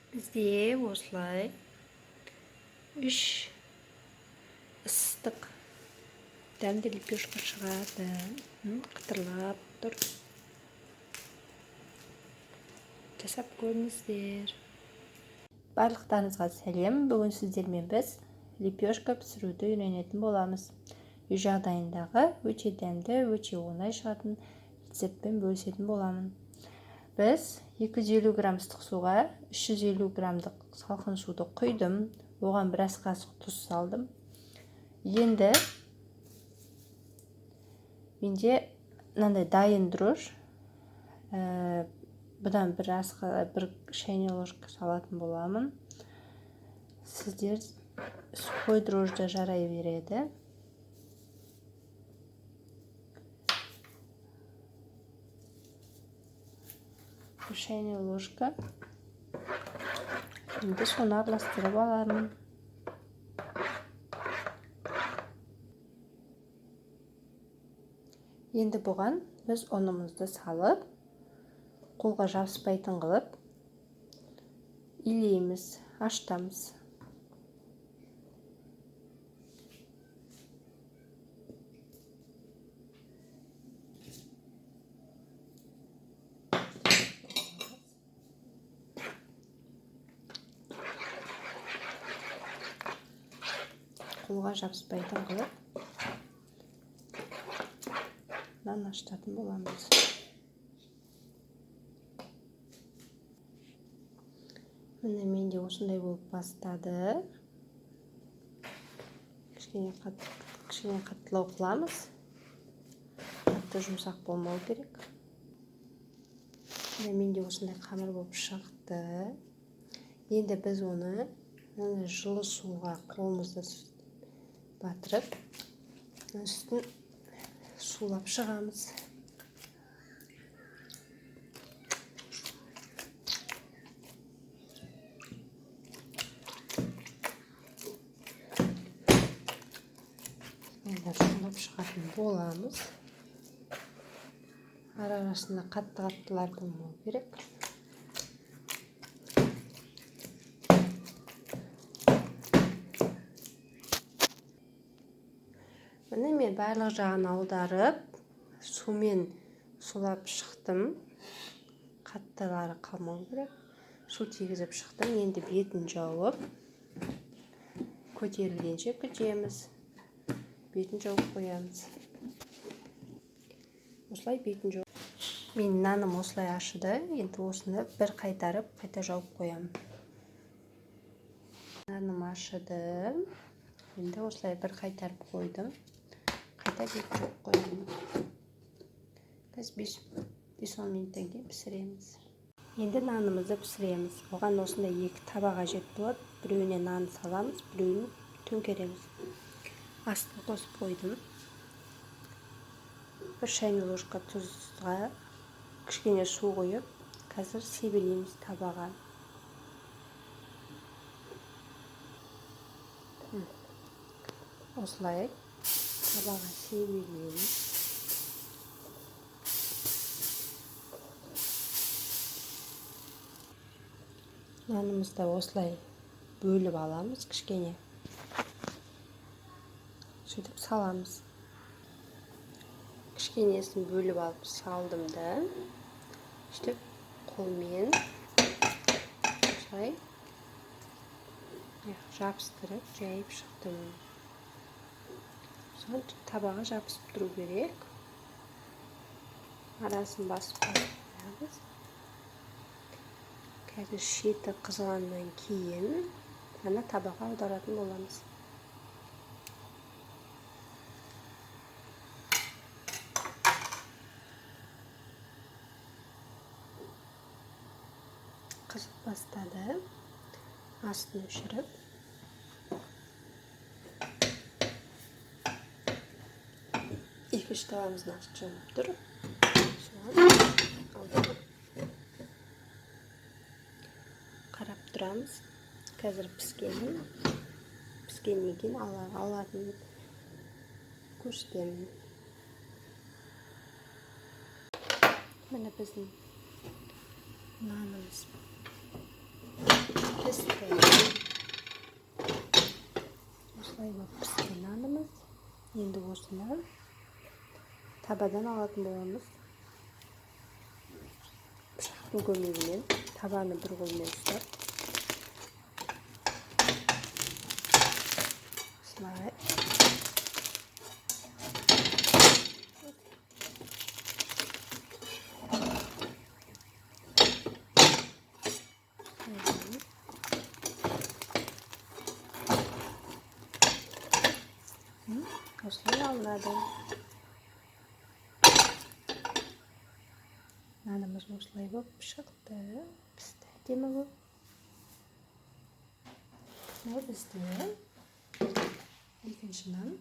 Бізде осылай 3 ыстық дәмді лепешка шығады. Қытырлап тұр. Жасап көріңіздер. Барлықтарыңызға сәлем. Бүгін сіздермен біз лепешка пісіруді үйренетін боламыз. Үй жағдайындағы өте дәмді, өте оңай шығатын рецептпен бөлісетін боламын. Біз 250 грамм ыстық суға 350 граммдық салқын суды құйдым. Оған бір ас қасық тұз салдым. Енді менде мынандай дайын дрожж, бұдан бір чайный ложка салатын боламын. Сіздер сухой дрожж да жарай береді. Бір чайный ложка. Енді соны араластырып аламын. Енді бұған біз ұнымызды салып, қолға жабыспайтын қылып илейміз, аштамыз. Қолға жабыспайтын қылып нан аштатын боламыз. Міне менде осындай болып бастады. Кішкене қаттылау қыламыз. Қатты жұмсақ болмау керек. Міне менде осындай қамыр болып шықты. Енді біз оны жылы суға қолымызды батырып, үстін сулап шығамыз. Енді сулап шығатын боламыз. Ара-арасында қатты-қаттылар болмау керек. Міне мен барлық жағын аударып, сумен сулап шықтым. Қаттылары қалмау керек. Су тигізіп шықтым. Енді бетін жауып, көтерілгенше күтеміз. Бетін жауып қоямыз. Осылай бетін жауып. Менің наным осылай ашыды. Енді осыны бір қайтарып, қайта жауып қоямын. Наным ашыды. Енді осылай бір қайтарып қойдым. Қайта бетін жауып қоямын. Қазір 5-10 минуттан кейін пісіреміз. Енді нанымызды пісіреміз. Оған осындай екі таба қажет болады. Біреуіне нан саламыз, біреуін төңкереміз. Астын қосып қойдым. Бір чайный ложка тұзға кішкене су құйып, қазір себелейміз табаға. Осылай табаға себелейміз. Нанымызды осылай бөліп аламыз кішкене. Сөйтіп саламыз. Кішкенесін бөліп алып салдым да, сөйтіп қолмен осылай жабыстырып жайып шықтым. Соны табаға жабысып тұру керек. Арасын басып қоямыз. Қазір шеті қызғаннан кейін ана табаға аударатын боламыз. Қызып бастады. Астын өшіріп, екінші табамыздың асты жанып тұр. Соған аударып қарап тұрамыз. Қазір піскеннен кейін алатын көрсетемін. Міне біздің нанымыз Осылай болып пісті нанымыз. Енді осыны табадан алатын боламыз. Пышақтың көмегімен табаны бір қолмен ұстап, осылай. Осылай алынады. Нанымыз осылай болып шықты, пісті, әдемі болып. Мынау бізде екінші нан.